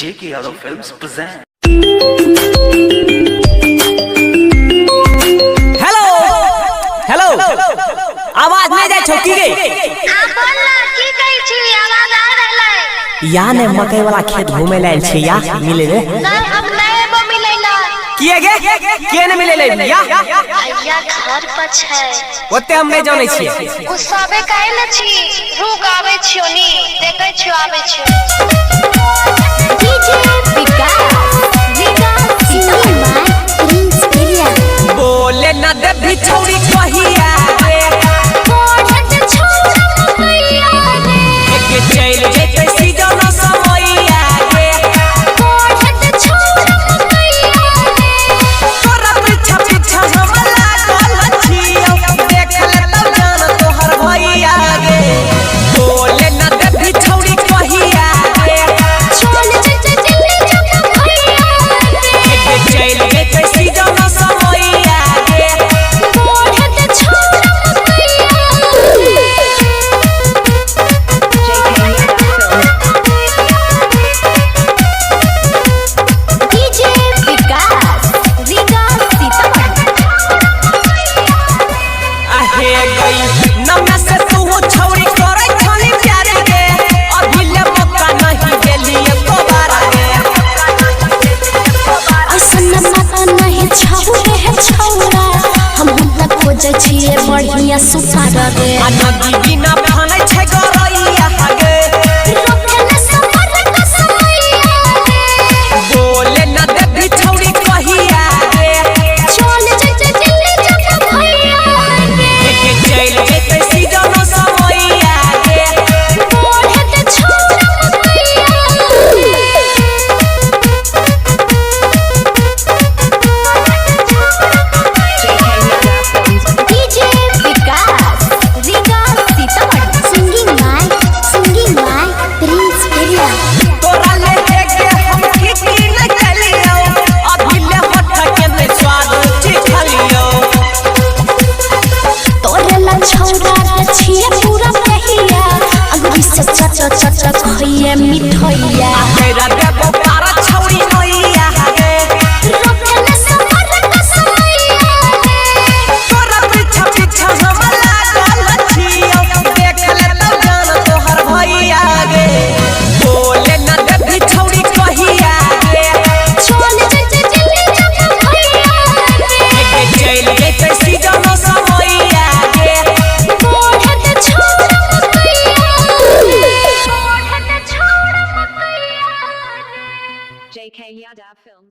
J.K. Yadav Films present. Hello hello, आवाज नहीं जाय छौ की गे? आ बोल ना, की कहै छी? आवाज आ रहलै। या ने मकई वाला खेत घूमे लायल छै, या मिले रे। नहीं, हम नहीं एबो मिलै ला। किए गे? किए ने मिले ले या? भैया घर पर छै। ओते हम नहीं जानै छियै। गुस्साबे काहे न छी? रुक, आबै छियो नी, देखै छियो, आबै छियो। DJ Vikas Vikas cinema Prince area. बोले न दे भी छौरी कहिया रे। पढ़त छौरा मकैया रे। एक चल जेतै सीजन समैया रे। पढ़त छौरा मकैया रे। तोरा पीछा पीछा हम लागल छियौ, देख ले तब जान तोहर भैया गे। बोले न दे भी छौरी कहिया रे। चल चल दिल्ली जब भैया रे। एक चल जेतै सीजन समैया रे। पढ़त छौरा मकैया रे। डीजे विकास विकास सीतामढ़ी। आहे गई नन्ना से तू छौरी करै छली प्यार गे, अभी ले मौका नहीं देली एको बार गे। असन बात नहीं छौ रे छौरा, हम त खोजै छियै बढ़िया सुतार रे। आ नदी बिना फानै छै गरैया गे। रोकल सफर कसमैया रे। बोले न देबी छौरी कहिया रे। चल जइते दिल्ली जब भैया रे। एक चल जेतै सीजन समैया गे। बढ़त छौरा मकैया रे। DJ Vikas Vikas Sitamarhi. Singing by Prince area. तोरा ले के हम की की न चलियो, अभी ले होठ के ने स्वाद चिखलियो। तोरे ला छौरा रे छियै पूरा कहिया, अंगुरी से चट चट खइए मिठैया। तेरा देबो पारा छौरी नैया गे। रोकल सफर कसमैया रे। तोरा पीछा पीछा हम लागल छियौ, देख ले तब जान तोहर भैया गे। बोले न देबी छौरी कहिया गे। चल जइते दिल्ली जब भैया रे। एक चल जेतै सीजन समैया गे। बढ़त छौरा मकैया रे। बढ़त छौरा मकैया रे। JK Yadav Films.